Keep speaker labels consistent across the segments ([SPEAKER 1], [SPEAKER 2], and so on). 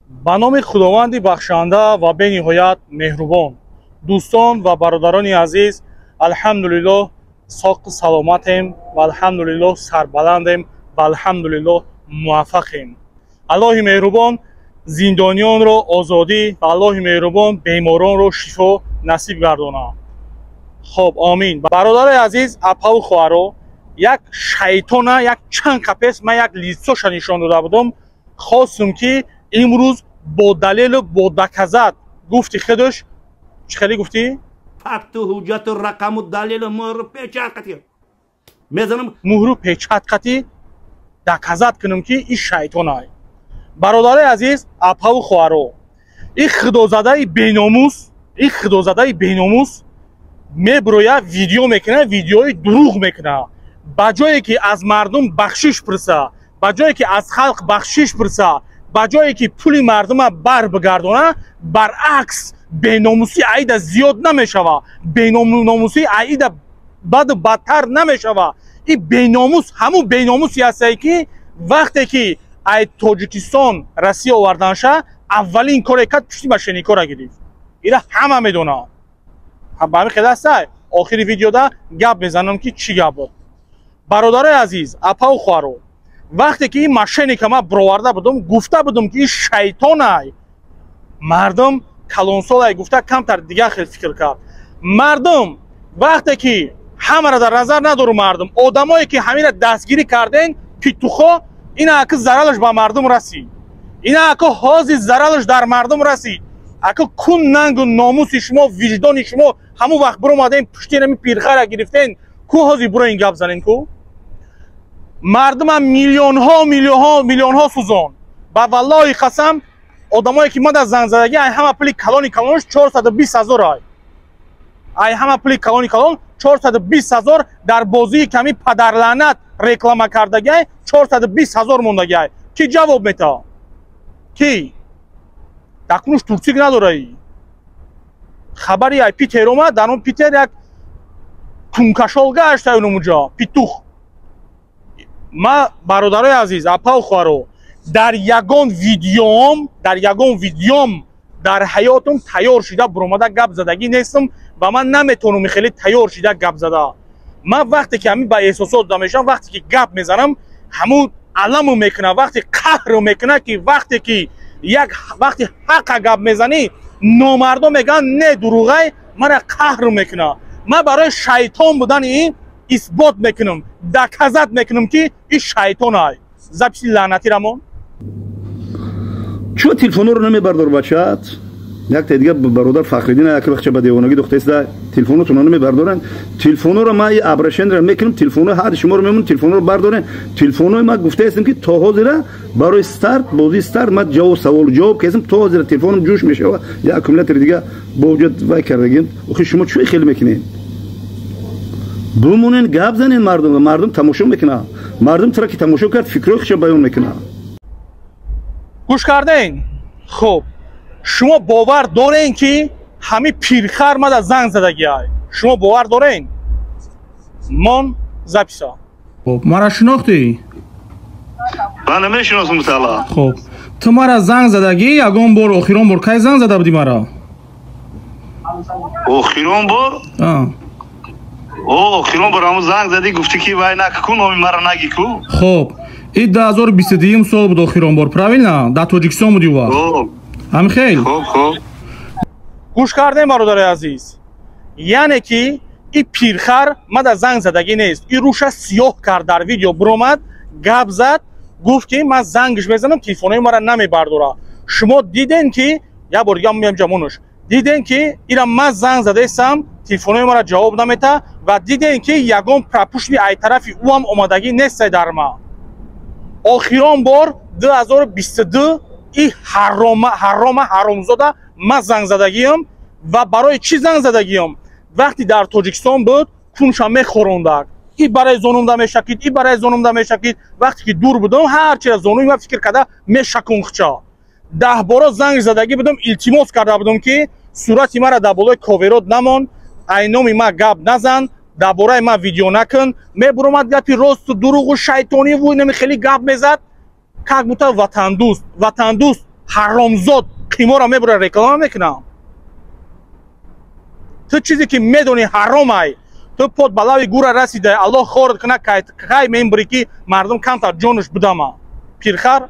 [SPEAKER 1] Ба номи Худованди бахшанда ва бениҳоят меҳрубон. Дӯстон ва бародарони азиз, алҳамдулиллоҳ, соқу саломатем ва алҳамдулиллоҳ, сарбаландем ва алҳамдулиллоҳ, муваффақем. Аллоҳи меҳрубон зиндониёнро озодӣ ва Аллоҳи меҳрубон беморонро шифо насиб гардонад. Хоб, омин. Бародарои азиз, апаву хоҳаро, як шайтона як чанд қапес ман як лицоша нишон дода будам. Хостум, ки имрӯз бо далелу бо доказать гуфти худаш. Чӣ хеле гуфтӣ?
[SPEAKER 2] Факту, ҳуҷҷату, рақаму, далелу, муҳру печат қатӣ мезанам.
[SPEAKER 1] Муҳру печат қатӣ доказать кунам, ки ин шайтонай. Бародарои азиз, апаву хоҳаро, ин худозадаи беномус, ин худозадаи беномус мебирояд, видео мекунад, видеои дурӯғ мекунад. Ба ҷое ки аз мардум бахшиш пурса, ба ҷое ки аз халқ бахшиш пурса, ба ҷое ки пули мардума бар бигардона, баръакс, беномусӣ аида зиёд намешава, беномусӣ аида баду бадтар намешава. Ин беномус ҳамун беномусе ҳастае, ки вақте ки ай Тоҷикистон Россия оварданша, аввалин коре кард, пушти мошенникора гирифт. Ира ҳама медонад. Ба ҳамин хел ҳастай. Охири видеода гап мезанам, ки чӣ гап буд. Бародарои азиз, апаву хоҳаро, вақте ки ин мошенника ман бироварда будам, гуфта будам, ки ин шайтонай. Мардум калонсолай гуфта, камтар дигар хел фикр кард мардум. Вақте ки ҳамаро дар назар надору, мардум, одамое ки ҳамина дастгирӣ карден, петухо, ина аки заралаш ба мардум расид, ина аки ҳози заралаш дар мардум расид. Аки кун нангу номуси шумо, виҷдони шумо? Ҳамун вақт биромаден, пушти нами пирхара гирифтен ку, ҳози буро ин гап занен ку. Мардумам миллионҳо, миллионҳо, миллионҳо сӯзон. Ба валлоҳи қасам, одамое ки мада зангзадагӣ, ай ҳама пули калони калонш 420 000, ай ҳама пули калони калон 420 000 дар бозии ками падарлаънат реклама кардагиай, 420 000 мондагиай. Ки ҷавоб метаҳад? Ки дакунуш турсик надораи. Хабари ай Питер омад. Дар он Питер як кункашол гаштаю нумуҷо петух. Ма, бародарои азиз, апау хоҳаро, дар ягон видеом, дар ягон видеом дар ҳаётум тайёр шида буромада гап задагӣ нестам ва ман наметавонам хеле тайёр шида гап зада. Ман вақте ки ҳамин ба эҳсосот дода мешавам, вақте ки гап мезанам, ҳамун аламу мекунам, вақте қаҳру мекунад, ки вақте ки як вақти ҳақа гап мезанӣ, номардо мегӯянд: «Не, дурӯғай». Мара қаҳру мекунад. Ман барои шайтон будани ин исбот мекунам, доказать мекунам, ки ин шайтонай. Записи лаънатӣ рамон.
[SPEAKER 3] Чо телефонро намебардор, бачаат? Якта дига бародар Фахриддин як вақт ба девонагӣ духтаиста, телефонотонро намебардоранд. Телефонро ма и обращение мекунам, телефоно ҳар шуморо мемон, телефонро бардорен. Телефонои ма гуфтаистам, ки то ҳозира барои старт, бозии старт ма ҷавоб, саволу ҷавоб кардам. То ҳозира телефоном ҷӯш мешава, я аккумулятори дига бо вуҷуд вай кардагим. Охи, шумо чӯи хеле мекунед? Бумонен, гап занен. Мардум тамошо мекунад. Мардум тура ки тамошо кард, фикрҳои худша баён мекунад.
[SPEAKER 1] Гӯш карден? Хуб, шумо бовар дорен, ки ҳамин пирхар мада занг задагиай? Шумо бовар дорен? Мон записа.
[SPEAKER 4] Хуб, мара шинохтӣ?
[SPEAKER 3] Ман намешиносам, муталла.
[SPEAKER 4] Хуб, ту мара занг задагӣ ягон бор? Охирон бор кай занг зада будӣ мара?
[SPEAKER 3] Охирон бор? О, охирон бор ҳамун занг задӣ, гуфтӣ, ки вай наку, номи мара наги ку.
[SPEAKER 4] Хуб, и 2022 сол буд охирон бор, правильно? Дар Тоҷикистон будӣ вақт, ҳамин хел?
[SPEAKER 3] Хуб.
[SPEAKER 1] Гӯш кардем, бародари азиз? Яъне ки и пирхар мада занг задагӣ нест. И рӯша сиёҳ кард, дар видео биромад, гап зад, гуфт, ки ман зангш мезанам, телефонои мара намебардора. Шумо дидем, ки як бор дига меям ҷамонуш, дидем, ки ира ман занг задаистам, телефонои мара ҷавоб намета, ва дидем, ки ягон пропущенный ай тарафи ӯам омадагӣ нестай дар ма. Охирон бор 2022 и ҳарома, ҳарома, ҳаромзода ман занг задагиам. Ва барои чӣ занг задагиам? Вақте дар Тоҷикистон буд, кунша мехӯрондак, и барои зонумда мешакид, и барои зонумда мешакид. Вақте ки дур будам, ҳарчира зонуи ман фикр карда мешакунхча. 10 бора занг задагӣ будам, илтимос карда будам, ки сурати мара дар болои коверот намон, ай номи ма гап назан, дар бораи ман видео накун. Мебуромад, гапи росту дурӯғу шайтониву инами хеле гап мезад, как будто ватандӯст, ватандӯст. Ҳаромзод қимора мебура, реклама мекунам. Ту чизе ки медонӣ ҳаромай, ту под ба лави гура расидай. Аллоҳ хорат куна, кай мембурӣ, ки мардум камтар ҷонаш будама. Пирхар,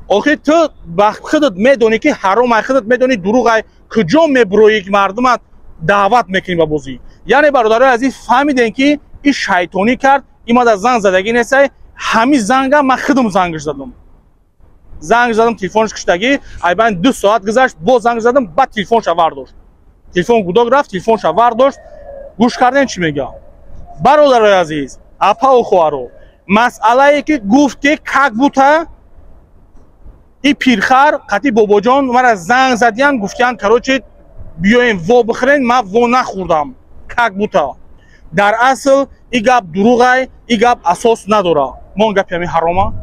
[SPEAKER 1] охир ту ба худат медонӣ, ки ҳаромай, худат медонӣ, дурӯғай. Куҷо мебуроӣ, ки мардумат даъват мекунӣ ба бозӣ? Яъне, бародарои азиз, фаҳмидем, ки ин шайтонӣ кард. Имада занг задагӣ несай. Ҳамин занга ман худам зангш задам, занг задам, телефонш куштагӣ. Айбайн 2 соат гузашт, боз занг задам, баъд телефонша вардошт. Телефон гудок рафт, телефонша вардошт. Гӯш кардем, чӣ мегӯям, бародарои азиз, апаву хоҳаро. Масъалае ки гуфт, ки как будто и пирхар қати бобоҷон мара занг задиян, гуфтиян, короче, биёем, во бихӯрен. Ман во нахӯрдам, как будто. Дар асл и гап дурӯғай, и гап асос надора. Мон гапи ҳами ҳарома.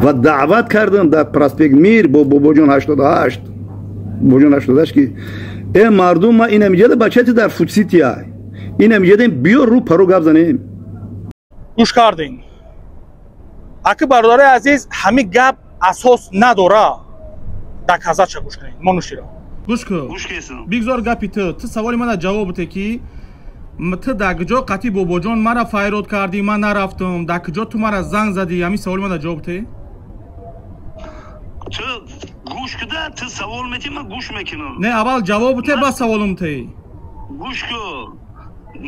[SPEAKER 3] Ва даъват кардам дар проспект Мир бо бобоҷон 88, бобоҷон 88, ки э мардум, ма инам иҷада бачати дар Фудсития, инам иҷадем, биё, рӯ паро гап занем.
[SPEAKER 1] Гӯш кардем, аки, бародарои азиз, ҳамин гап асос надора. Доказать ша гӯш кунед, монушира.
[SPEAKER 4] Гӯш кун, бигзор гапи ту. Ту саволи мана ҷавоб бите, ки ту дар куҷо қати бобоҷон мара файрод кардӣ, ман нарафтам? Дар куҷо ту мара занг задӣ? Ҳамин саволи мана ҷавоб бите.
[SPEAKER 5] Ту гӯш куда, ту савол метӣ, ман гӯш мекунам.
[SPEAKER 4] Не, аввал ҷавоб бите, баъд саволум те.
[SPEAKER 5] Гӯш ку,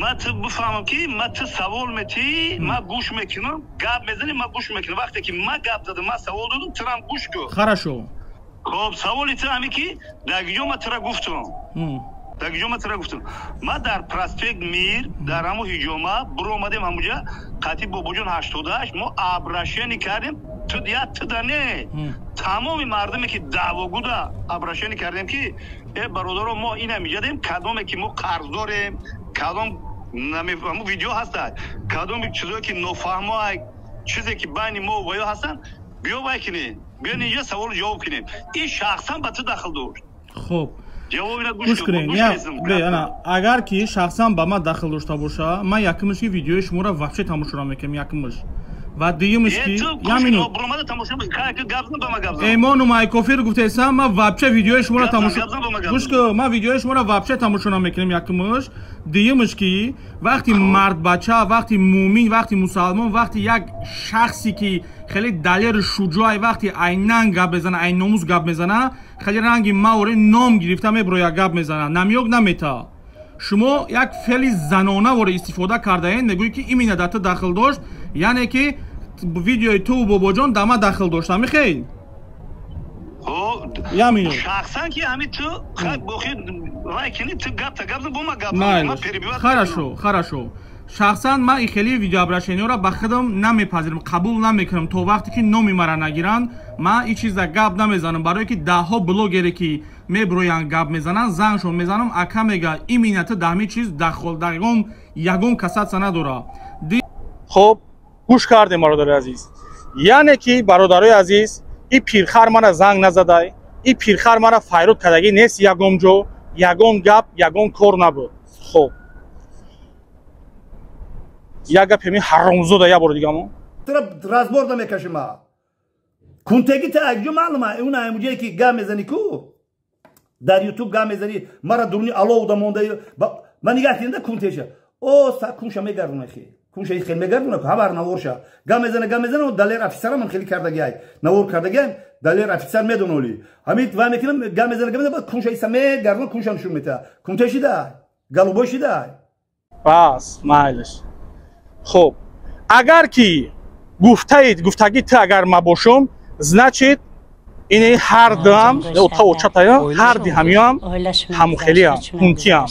[SPEAKER 5] ма ту бифаҳмам, ки ма ту савол метӣ, ма гӯш мекунам. Гап мезанӣ, ма гӯш мекунам. Вақте ки ма гап задам, ма савол додам, турам гӯш ку.
[SPEAKER 4] Хорошо.
[SPEAKER 5] Хоб, саволи ту ҳаме, ки дар куҷо ма тура гуфтам, дар куҷо ма тура гуфтам. Ма дар проспект Мир, дар ҳамо ҳиҷома биромадем, ҳамуҷа қати бобоҷон 88 мо обращение кардем. Ту я туда не, тамоми мардуме ки даъвогуда обращение кардем, ки э бародаро, мо инам иҷадем, кадоме ки мо қарз дорем, кадом ҳамо видео ҳаста, кадом чизое ки нофаҳмо, чизе ки байни мо ва ё ҳастанд, биё вай кунем, биё инҷа саволу ҷавоб кунем. Ин шахсан ба ту дахл дошт.
[SPEAKER 4] Хуб, гӯш кунед. Агар ки шахсан ба ман дахл дошта боша, ман якумш ки видеои шуморо вообще тамошо намекунам, якумш. Ва дуюмш ки, як минут, эмону майкофир гуфтесам, ман вообще видеои шуморо тамошо, гӯш ку, ман видеои шуморо вообще тамошо намекунам, якумш. Дуюмш ки вақти мардбача, вақти муъмин, вақти мусалмон, вақти як шахсе ки хеле далеру шуҷоай, вақти айнан гап мезана, ай номус гап мезана, хеле ранги маоре ном гирифта меброя, гап мезана, намёк намета. Шумо як феъли занонавора истифода кардаен, мегӯед, ки именно да ту дахл дошт, яъне ки видеои ту бобоҷон да ман дахл дошт, ҳамихел? Як минут.
[SPEAKER 5] Шахсан ки ҳами ту вай кини, ту гапта гап бо ма гап.
[SPEAKER 4] Хорошо, хорошо. Шахсан ман и хели видеообращение ро ба худам намепазирам, қабул намекунам. То вақте ки номи мара нагиранд, ман ин чиза гап намезанам, барое ки даҳҳо блогере ки меброянд, гап мезананд, зангшон мезанам, ака, мега, именно ту дар ҳамин чиз дахол, дар ягон касатса надора.
[SPEAKER 1] Хуб, гӯш кардем, бародари азиз. Яъне ки, бародарои азиз, и пирхар мара занг назадай, и пирхар мара файрод кардагӣ нест, ягон ҷо ягон гап, ягон кор набуд. Хуб, як гапи ҳамин ҳаромзода як бори дигамо.
[SPEAKER 3] Разбор намекашима. Кунтеги та акҷо маълума, он ҳамуҷое ки гап мезанӣ ку, дар Ютуб гап мезанӣ, мара дуруни аловда монда. Ман нигаҳ кардам да кунтеша, о са кунша мегардона, хе кунша хел мегардона, хабар наворша гап мезана, гап мезана. Далер офисара ман хеле кардагиай, навор кардагиай, Далер офисар медоноли. Ҳамин вай мекунам, гап мезана, гап мезана, кунша иса мегардона, кунша нишон мета, кунте шида, голубой шида.
[SPEAKER 1] Бас, майлиш. Хуб, агар ки гуфтаид, гуфтагӣ ту агар ма бошум, значит, ини ҳар дуам ота очатая, ҳарди ҳамиам ҳамухелиам, кунтиам.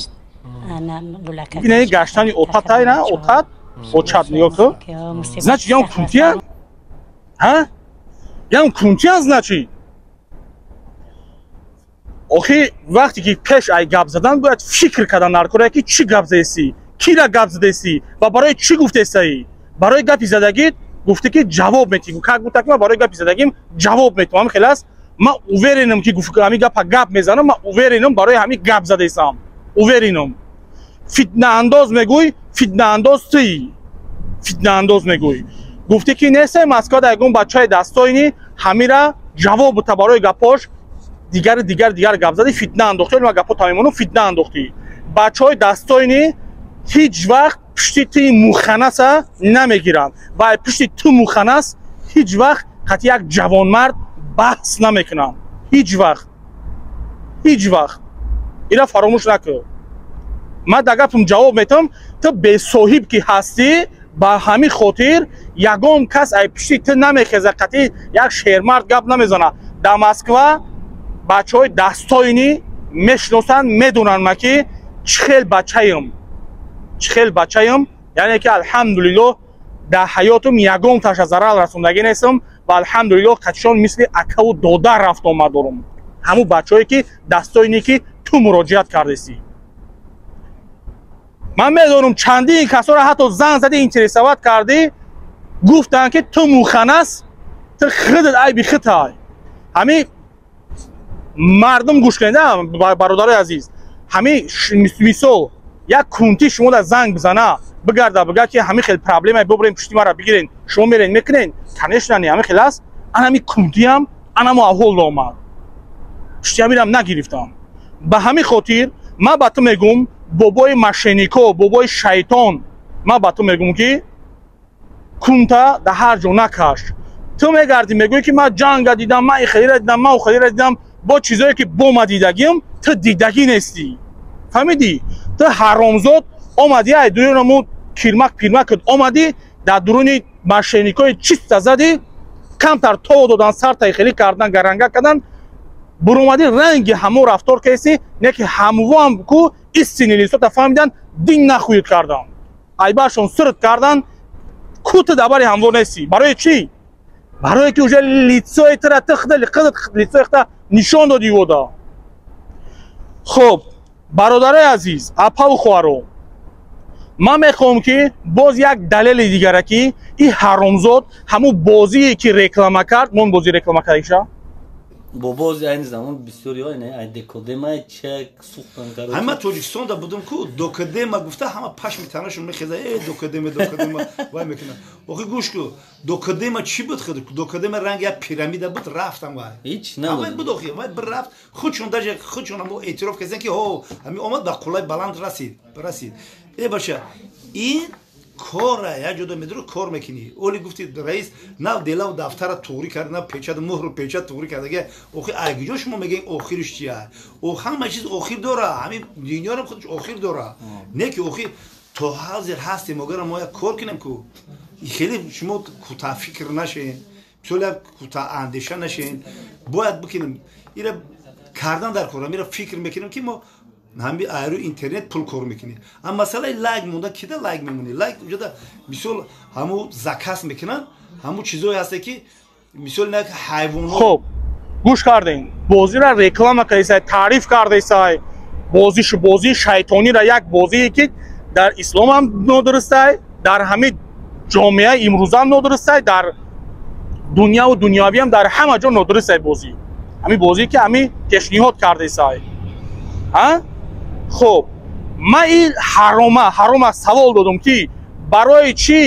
[SPEAKER 1] Ини гаштани отатайна, отат очат, нигоҳ ку, значит, ям кунтиам, ҳа, ям кунтиам. Значит, охи, вақте ки пеш ай гап задан бояд фикр кардан дар кора, ки чӣ гап заесӣ, кира гап задаесӣ ва барои чӣ гуфтесаӣ. Барои гапи задагит гуфте, ки ҷавоб метӣ, как будто ки ман барои гапи задагим ҷавоб метавам. Ҳамин хел аст. Ман уверен ам, ки ҳамин гапа гап мезанам, ман уверен ам, барои ҳамин гап задаесам, уверен ам. Фитнаандоз мегӯй, фитнаандоз тӯи, фитнаандоз мегӯй. Гуфте, ки несте Москва да ягон бачаи дастоини ҳамира. Ҷавоб бута барои гапош дигар дигар дигар гап зади, фитна андохтӣ. Ма гапо тамимону фитна андохтӣ. Бачаҳои дастоини ҳеҷ вақт пушти ту муханаса намегиранд ва пушти ту муханас ҳеҷ вақт қати як ҷавонмард баҳс намекунанд. Ҳеҷ вақт, ҳеҷ вақт ира фаромӯш накун. Ман дар гапам ҷавоб метам. Ту бесоҳиб ки ҳастӣ, ба ҳамин хотир ягон кас ай пушти ту намехеза, қати як шермард гап намезана. Дар Москва бачаҳои дастоинӣ мешиносанд, медонанд ма ки чӣ хел бачаем, чӣ хел бачаем. Яъне ки алҳамдулиллоҳ, дар ҳаётум ягон таша зарар расондагӣ нестам ва алҳамдулиллоҳ, қатишон мисли акаву додар рафт омад дорум. Ҳамун бачаҳое ки дастоине ки ту муроҷиат кардесӣ, ман медонам, чандин касоро ҳатто занг зади, интересовать кардӣ, гуфтанд ки ту муханас, ту худат айби хитай. Ҳамин мардум гӯш кунед, бародарои азиз. Ҳамин мисол, як кунти шумо да занг бизана, бигарда бига ки ҳамин хел проблема бубурем, пушти мара бигирен, шумо мерен мекунен? Конечно, не. Ҳамин хел аст. Ан ҳамин кунтиам анамо аҳвол омад, пушти ҳаминам нагирифтам. Ба ҳамин хотир ман ба ту мегӯм, бобои мошеннико, бобои шайтон, ман ба ту мегӯм ки кунта дар ҳар ҷо накаш. Ту мегардӣ, мегӯӣ ки ман ҷанга дидам, ман ихелира дидам, ман ухелира дидам. Бо чизое ки бо ма дидагим, ту дидагӣ нестӣ, фаҳмидӣ? Ту ҳаромзод омадӣ, ай дуюнаму кирмак пирмакат омадӣ, дар дуруни мошенникои чиста задӣ, камтар то додан, сартай хелӣ кардан, гаранга кардан, буромадӣ, ранги ҳамо рафтор кардӣ. Не ки ҳамвоам ку истини лицота фаҳмидан, дин нахуид кардан, айбашон сирт кардан. Ку ту дар бари ҳамво нестӣ. Барои чӣ? Барое ки уже лицои тура ту худат лицои хута нишон додӣ вода. Хуб, бародарои азиз, апаву хоҳаро, ман мехоҳам ки боз як далели дигара ки ин ҳаромзод ҳамун бозие ки реклама кард, мон бозӣ реклама кардиша.
[SPEAKER 6] Бо бози айни замон бисёриҳо ай декодема чек сухтан.
[SPEAKER 3] Ҳама Тоҷикистонда будум ку, докадема гуфта, ҳама пашми танашон мехеза. Э, докадема, докадема вай мекунад. Охи, гӯш ку, докадема чӣ буд? Худ докадема ранги як пирамида буд, рафтам вай.
[SPEAKER 6] Ҳеч.
[SPEAKER 3] Набуд, буд. Охи, вай бирафт, худшон даже худшон ҳамо эътироф карданд ки ҳо, ҳами омад, ба қуллаи баланд расид. Э, баша, ин кора як ҷода медуру кор мекунӣ. Оли гуфти раис нав делаву дафтара туғрӣ кард, нав печату муҳру печат туғрӣ кардаги. Охи, айгиҷо шумо мегӯед, охириш чия? Ҳама чиз охир дора, ҳамин дунёрам худаш охир дора. Не ки охир то ҳозир ҳастем, агар мо як кор кунем ку, хеле шумо кӯтаҳфикр нашен, мисол як кӯтаҳандеша нашен. Бояд бикунем, ира кардан дар кора. Мира фикр мекунем ки мо ҳами айру интернет пул кор мекунӣ. Ам масъалаи лайк монда, кида лайк мемонӣ? Лайк уҷода мисол ҳаму заказ мекунанд, ҳаму чизое ҳасте ки мисол на ҳайвонҳо.
[SPEAKER 1] Хуб, гӯш кардем, бозиро реклама кардесай, таъриф кардесай, бозишу бозии шайтонира, як бозие ки дар исломам нодурустай, дар ҳамин ҷомеаи имрӯзам нодурустай, дар дуняву дунёвиам, дар ҳама ҷо нодурустай бозӣ, ҳамин бозие ки ҳамин пешниҳод кардесай. Хуб, ман ин ҳарома савол додум ки барои чӣ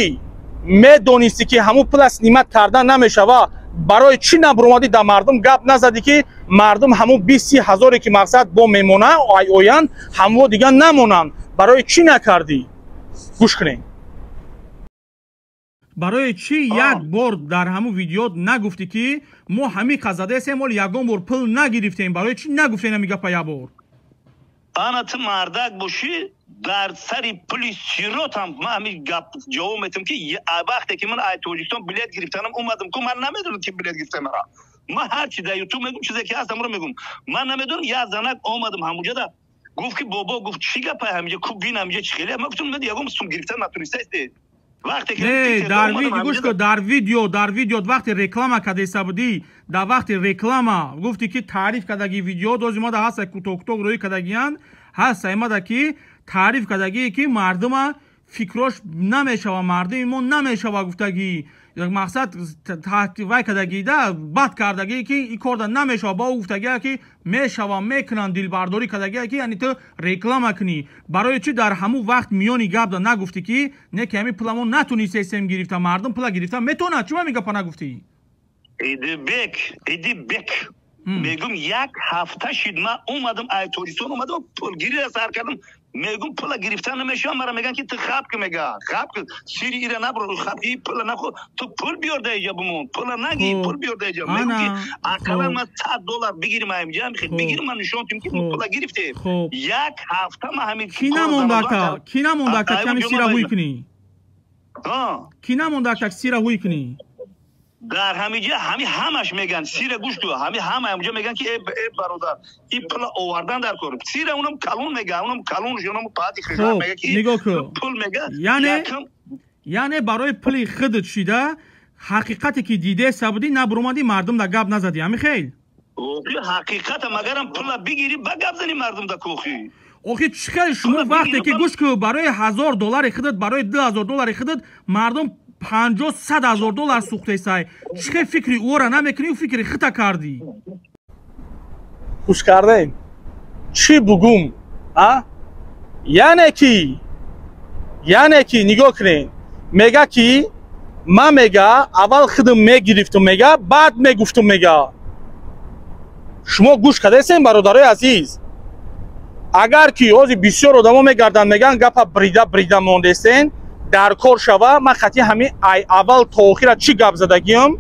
[SPEAKER 1] медонистӣ ки ҳамун пула снимать кардан намешава, барои чӣ набуромадӣ, дар мардум гап назадӣ ки мардум ҳамун 20-30 ҳазоре ки мақсад бо мемона оянд, ҳамво дигар намонанд? Барои чӣ накардӣ? Гӯш кунед.
[SPEAKER 4] Барои чӣ як бор дар ҳамун видео нагуфтӣ ки мо ҳамин қазадесем, оли ягон бор пул нагирифтем? Барои чӣ нагуфтем ҳамин гапа як бор?
[SPEAKER 5] Ана, ту мардак бошӣ, дар сари пули сиротам ман ҳамин гап ҷавоб метам ки вақте ки ман ай Тоҷикистон билет гирифтанам омадам ку, ман намедонам ки билет гирифтам мара. Ман ҳарчи дар Ютуб мегум, чизе ки ҳаст, ҳамро мегум. Ман намедонам, як занак омадам ҳамуҷада, гуфт ки бобо, гуфт, чӣ гапа ҳамиҷа ку, бин ҳамиҷа чӣ хеле. Ман гуфтам, ягон сум гирифтан натунистаисте.
[SPEAKER 4] Вақте не, дар видео, гӯш кун, дар видео вақте реклама кардеса будӣ, дар вақти реклама гуфтӣ ки таъриф кардаги видео дози мада ҳаста, кӯтоҳ кӯтоҳ рӯӣ кардагиянд, ҳаста имада ки таъриф кардагие ки мардума фикрош намешава, мардуми мо намешава гуфтагӣ, мақсад вай кардагида, бад кардагие ки ин корда намешава, ба ӯ гуфтагия ки мешава, мекунанд, дилбардорӣ кардагия ки яъне ту реклама кунӣ. Барои чӣ дар ҳамун вақт миёни гапда нагуфтӣ ки не, ки ҳамин пула мо натунистесем гирифта, мардум пула гирифта метавонад? Чӣ ҳамин гапа нагуфтӣ?
[SPEAKER 5] Идибек, Идибек. Мегум, як ҳафта шид, ман омадам, ай Тоҷикистон омадам, пулгирира сар кардам. Мегум, пула гирифтан намешавам, мара меган ки ту хаб ки, мега хаб ки, сири ира набро, хаб ки, пула нахо, ту пул биёр да иҷа бимон, пула наги, пул биёр да иҷа. Мегум ки ақаллан ман 100 доллар бигирим, аимҷа бигирим, ман нишон тим ки пула гирифтем. Як ҳафта ман ҳамин.
[SPEAKER 4] Ки намондака, ки намондака, ками сира ҳуй кунӣ, ки намондака, сира ҳуй кунӣ?
[SPEAKER 5] Дар ҳамиҷа ҳами ҳамаш меган, сира гӯш ку, ҳами ҳама ҳамиҷа меган ки э бародар, ин пула овардан дар кор, сира унам калон мега, унам калон, унам пати хижа мега ки
[SPEAKER 4] нигоҳ ку,
[SPEAKER 5] пул мега.
[SPEAKER 4] Яъне барои пули худат шида, ҳақиқате ки дидеса будӣ, набуромадӣ, мардум да гап назадӣ, ҳами хел?
[SPEAKER 5] Ҳақиқата магарам пула бигирӣ, ба гап зани мардум да кохӣ.
[SPEAKER 4] Охи, чӣ хел шумо вақте ки, гӯш ку, барои 1000 доллари худат, барои 2000 доллари худат мардум 50-100 ҳазор доллар сӯхтесай, чӣ хел фикри ӯро намекунӣ, фикри хита кардӣ?
[SPEAKER 1] Хуш кардем, чӣ бугум, а яъне ки нигоҳ кунед, мега ки ман, мега, аввал худам мегирифтум, мега, баъд мегуфтум. Мега, шумо гӯш кардесем, бародарои азиз, агар ки ҳозир бисёр одамо мегарданд, мегӯянд гапа брида брида мондесен, дар кор шава. Ман хати ҳами ай аввал то охира чӣ гап задагиам,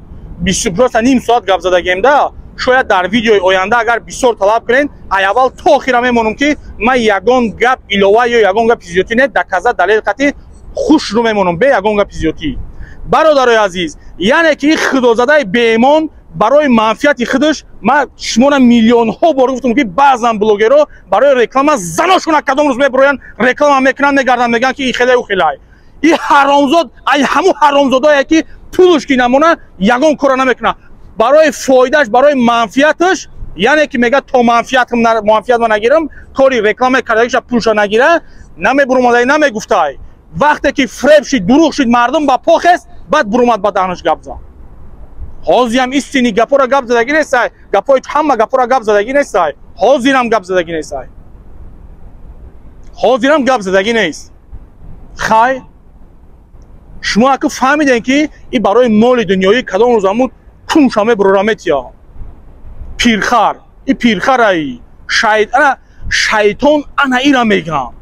[SPEAKER 1] просто ним соат гап задагием да. Шояд дар видеои оянда, агар бисёр талаб кунед, ай аввал то охира мемонам, ки ман ягон гап илова ё ягон гапи зиёдтӣ не, доказать, далел қати хушрӯ мемонам, бе ягон гапи зиёдтӣ. Бародарои азиз, яъне ки худозадаи беэмон барои манфиати худаш, ман шуморо миллионҳо бор гуфтам, ки баъзан блогерҳо барои реклама заношона кадом рӯз мебироянд, реклама мекунанд, мегарданд, мегӯянд ки и хеле, ӯ хелай. И ҳаромзод ай ҳамун ҳаромзодое ки пулуш ки намона, ягон кора намекунад барои фоидааш, барои манфиаташ. Яъне ки мега, то манфиатма нагирам, кори реклама кардагиша, пулша нагира, намебурумадай, намегуфтай. Вақте ки фреб шид, дурӯғ шид, мардум ба похест, баъд бурумад, ба даҳнаш гап зад. Ҳозирам истини гапора гап задагӣ нестай, гапои ҳама гапора гап задагӣ нестай, ҳозирам гап задагӣ нестай, ҳозирам гап задагӣ нест. Хай, шумо аку фаҳмидем, ки и барои моли дунёӣ кадом рӯз амуд кунша мебурора метия. Пирхар, и пирхараи ана шайтон, ана ира мегам,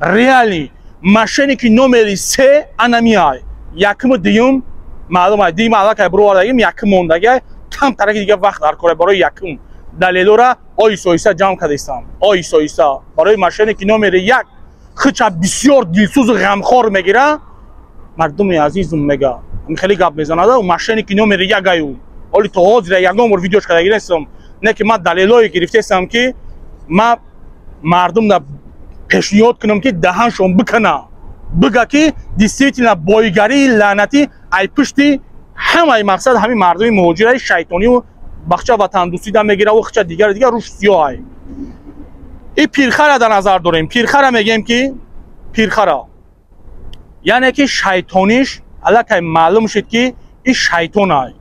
[SPEAKER 1] реально мошенники номери се ана миай. Якуму дуюм маълум ай, дуюм аллакай буровардагим, якум мондагиай, кам тараки дига вақт дар кора. Барои якум далелора оҳиста оҳиста ҷамъ кардастам, оҳиста оҳиста. Барои мошенники номери як хича бисёр дилсӯзу ғамхор мегира, мардуми азизум, мега, хеле гап мезанада мошенники номери як аю. Оли то ҳозира ягон бор видеош кардаги нестам, не ки ман далелое гирифтестам, ки ман мардумда пешниҳод кунам, ки даҳаншон бикана, бига ки действительно боигарии лаънатӣ ай пушти ҳамаи мақсад ҳамин мардуми муҳоҷираи шайтонию бахча ватандӯстӣ да мегираву хича дигар дигар руш сиёҳай. И пирхара дар назар дорем, пирхара мегем ки пирхара, яъне ки шайтониш аллакай маълум шуд, ки и шайтонай.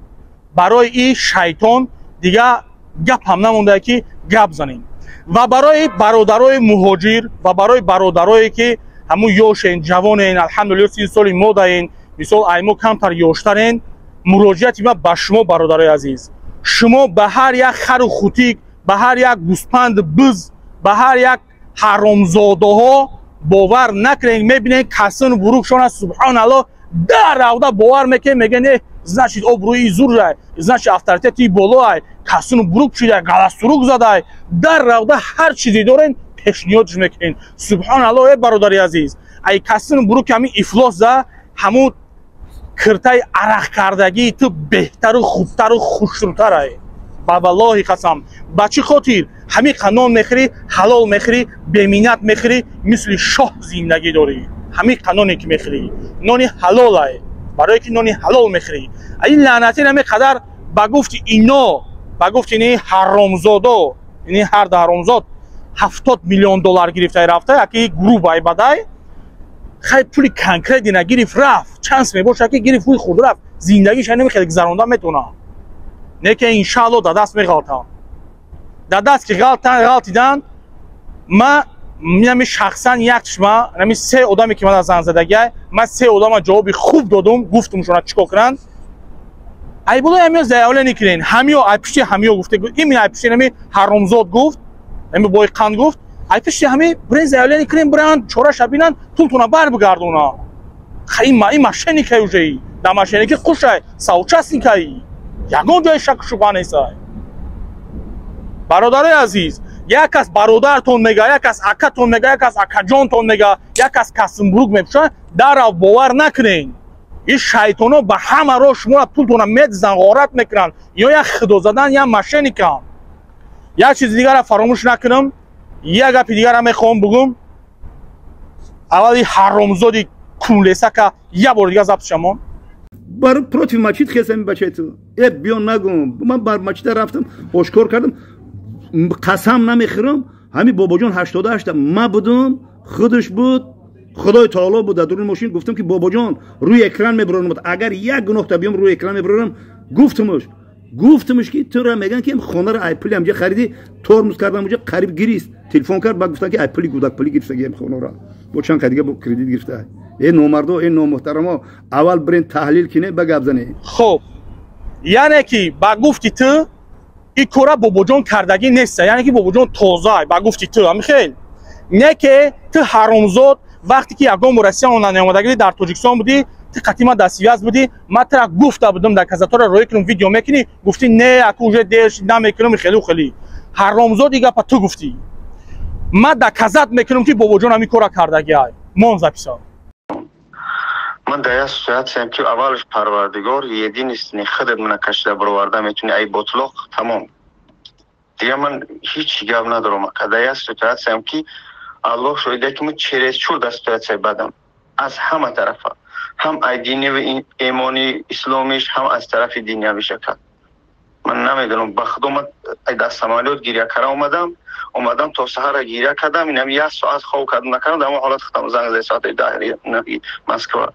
[SPEAKER 1] Барои и шайтон дига гап ҳам намондае ки гап занем. Ва барои бародарои муҳоҷир ва барои бародарое ки ҳамун ёшен, ҷавонен, алҳамдулилла, 30 соли модаен, мисол, аймо камтар ёштарен, муроҷиати ма ба шумо, бародарои азиз: шумо ба ҳар як хару хутик, ба ҳар як гӯспанду биз, ба ҳар як ҳаромзодаҳо бовар накунед. Мебинед, касону бурукшона, субҳоналло, дар равда бовар мекунед, мегӯянд: «Э, значит, обрӯи зурай, значит, авторитети болоай, касону бурук шидай, галастурук задай». Дар равда ҳар чизе дорен, пешниҳодш мекунед. Субҳоналло, э бародари азиз, ай касону буруки ҳамин ифлос за ҳамун киртаи арақкардагии ту беҳтару хубтару хушрӯтарай, ба валлоҳи қасам. Ба чӣ хотир? Ҳамин нон мехӯрӣ, ҳалол мехӯрӣ, беминнат мехӯрӣ, мисли шоҳ зиндагӣ дорӣ. Ҳамин ноне ки мехӯрӣ, нони ҳалолай, барое ки нони ҳалол мехӯрӣ. Ин лаънатӣ наме қадар ба гуфти ино, ба гуфти ини ҳаромзодо, ини ҳарда ҳаромзод 70 миллион доллар гирифтай рафта, яки грубай бадай. Хай, пули конкретный нагирифт, рафт, чанс мебошад ки гирифт, ҳуй хурд рафт, зиндагиша намехеле гузаронда метавона. Не ки иншаалло да даст меғалтам, да даст ки ғалтидан, ма нами шахсан як чишма, нами се одаме ки мана зан задагиай, ман се одама ҷавоби хуб додум, гуфтум шона чӣ кор кунанд. Ай болои ҳамиё заявление кунен. Ҳамиё ай пишти ҳамиё гуфте, именно ай пишти ҳами ҳаромзод гуфт, ҳами бои қанд гуфт, ай пишти ҳами бирен заявление кунен, биран чораша бинан, пултона бар бигардона. Ин мошенникай, уже дар мошенники хушай, соучастникай, ягон ҷои шаку шубҳа нестай. Бародарои азиз, як кас бародартон мега, як кас акатон мега, як кас акаҷонтон мега, як кас касмбрук мепӯшад, дарав бовар накунен. Ин шайтоно ба ҳама роҳ шуморо пултона медизанд, ғорат мекунанд. Ё як худозадан, як мошенникам. Як чизи дигарро фаромӯш накунам, як гапи дигарро мехоҳам бугум. Аввали ҳаромзоди кунлесака як бори дигар запись шамон.
[SPEAKER 3] Бар против мачид хесами бачаи ту. Э, биё нагум. Ман бар мачида рафтам, ошкор кардам. Қасам намехӯрам. Ҳами бобоҷон 88 ма будум, худаш буд, худои таоло буд дар дуруни мошин. Гуфтам ки бобоҷон, рӯи экран мебурорам, агар як гуноҳ та биём, рӯи экран мебурорам. Гуфтамуш ки тура меган ки хонаро ай пули ҳамҷа хариди, тормоз кардам, уҷа қариб гирист. Телефон кард, ба гуфтан ки ай пули гудак пули гирифтаги хонаро, бо чанд қа дига бо кредит гирифта. Э номардо, э номуҳтарамо, аввал бирен таҳлил кине, ба гап зане.
[SPEAKER 1] Хуб, яъне ки ба гуфти ту ин кора бобоҷон кардагӣ неста, яъне ки бобоҷон тоза ба гуфти ту ҳамихел не ки ту ҳаромзод. Вақте ки ягон бор Россия наомадагӣ, дар Тоҷикистон будӣ, ту қатъи ма дар связь будӣ. Ман тура гуфта будам, дар казатора роӣ кунам, видео мекунӣ, гуфтӣ не, аку уже дер намекунам. Хелу хеле ҳаромзод, и гапа ту гуфтӣ. Ман доказать мекунам ки бобоҷон ҳамин кора кардагиай. Мон запись а.
[SPEAKER 7] Ман дар як ситуатсиям ки аввалш Парвардигор единственный худат мана кашида бароварда метуни ай ботлоқ, тамом, дигар ман ҳеҷ гап надорам. Дар як ситуатсиям ки Аллоҳ шоҳида ки ман чересчур дар ситуатсияи бадам, аз ҳама тарафа, ҳам ай дини имони исломиш, ҳам аз тарафи динявиша. Кард ман намедонам, ба худо, ман дар самолёт гиря кара омадам, то саҳара гиря кардам. Инам як соат хоб кардам, накардам, дар он ҳолат худам занг зад соати 10 Москва.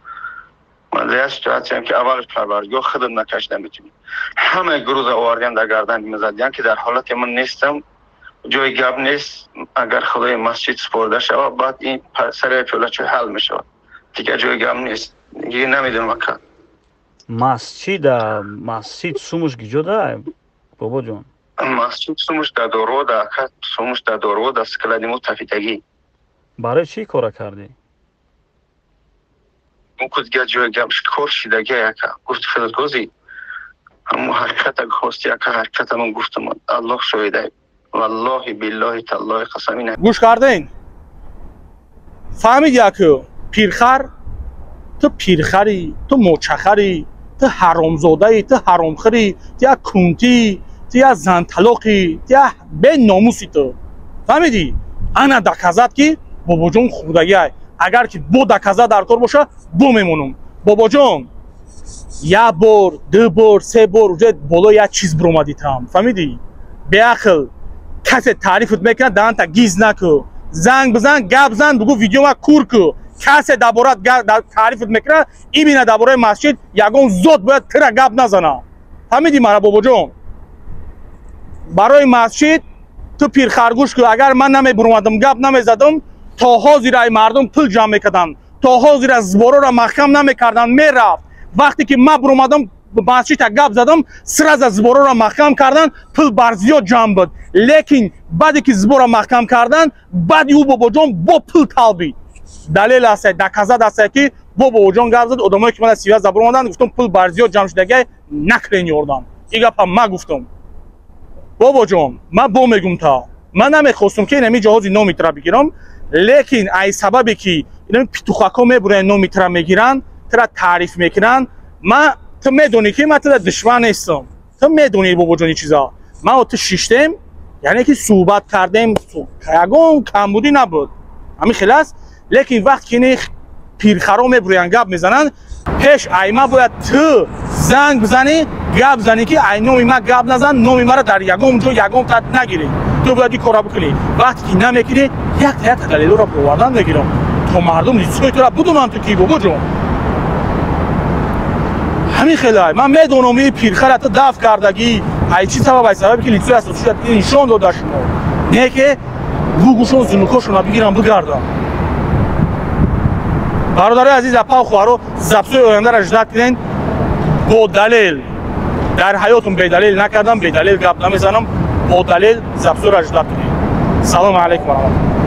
[SPEAKER 7] Ман дар як ситуатсиям ки аввалш Парвардигор худат накашида метунӣ. Ҳамаи груза овардиам дар гардани мезадиям ки дар ҳолате ман нестам, ҷои гап нест. Агар худои масҷид супорда шавад, баъд ин сари пиёлачо ҳал мешавад, дигар ҷои гап нест, дигар намедонам, ака.
[SPEAKER 6] Масҷида, масҷид сумуш гиҷода, бобоҷон?
[SPEAKER 7] Масҷид сумуш дар Дорвода, ака, сумуш дар Дорвода, склади мо тафидагӣ.
[SPEAKER 6] Барои чӣ кора кардӣ?
[SPEAKER 7] Дигар ҷои гап кор шидаги, ака. Гуфти худат гози ҳамо ҳақиқата хости, ака, ҳақиқата ман гуфтам, Аллоҳ шоҳида, валлоҳи биллоҳи таллоҳи қасами.
[SPEAKER 1] Гӯш карден, фаҳмиди, аку пирхар? Ту пирхарӣ, ту мочахарӣ, ту ҳаромзодаӣ, ту ҳаромхӯрӣ, ту як кунтӣ, ту як занталоқӣ, ту як беномуси ту, фаҳмидӣ? Ана доказать ки бобоҷон хурдагиай. Агар ки бо доказать дар кор боша, бо мемонам. Бобоҷон, як бор, ду бор, се бор уже боло як чиз биромадӣ там, фаҳмидӣ? Беақл, касе таърифат мекунад, даҳанта гиз наку, занг бизан, гап зан, бугӯ видеома кур ку. Касе дар бораат таърифат мекунад, именно дар бораи масҷид, ягон зот бояд тира гап назана, фаҳмидӣ мара, бобоҷон? Барои масҷид ту пирхаргӯш ку. Агар ман намебуромадам, гап намезадам, то ҳозир ай мардум пул ҷамъ мекарданд, то ҳозир аз сборора маҳкам намекарданд, мерафт. Вақте ки ман буромадам, масҷида гап задам, сразу сборора маҳкам карданд, пул барзиёд ҷамъ буд. Лекин баъде ки сбора маҳкам карданд, баъди ӯ бобоҷон бо пул талбид. Далел аст, доказать аст ки бо бобоҷон гап зад. Одамое ки мана связь забуромаданд, гуфтам пул барзиёд ҷамъ шудагай, накунен ёрдам. Ин гапа ма гуфтам. Бобоҷон, ман бо мегум, та ман намехостум ки инами ҷоҳози номи тра бигирам, лекин ай сабабе ки инами петухако мебуранд, номи тра мегиранд, тра таъриф мекунанд, ман ту медонӣ ки ман туда душман нестам, ту медонӣ, бобоҷони, чиза. Ман ту шиштем, яъне ки суҳбат кардем, ягон камбудӣ набуд, ҳамин хел аст. Лекин вақте ки ини пирхаро мебурӯянд, гап мезананд, пеш айма бояд ту занг бизанӣ, гап занӣ ки ай номи ман гап назан, номи маро дар ягон ҷо ягон тат нагирӣ. Ту бояд ин корро бикунӣ. Вақте ки намекунӣ, якта якта далелҳоро бовардан мегирам, то мардум лицои тура бидонанд, ту ки, бобоҷон. Ҳамин хелай ман медонам, ин пирхара ту дафт кардагӣ ай чӣ сабаб? Ай сабабе ки лицои асосият нишон дода шумо, не ки бугушон зунукошона бигирам, бигардам. Бародарои азиз, апау, хоҳаро, записҳои ояндаро ждать кунед бо далел. Дар ҳаётум бедалел накардам, бедалел гап намезанам, бо далел запсура ждать кунед. Салому алайкум ва раҳматуллоҳ.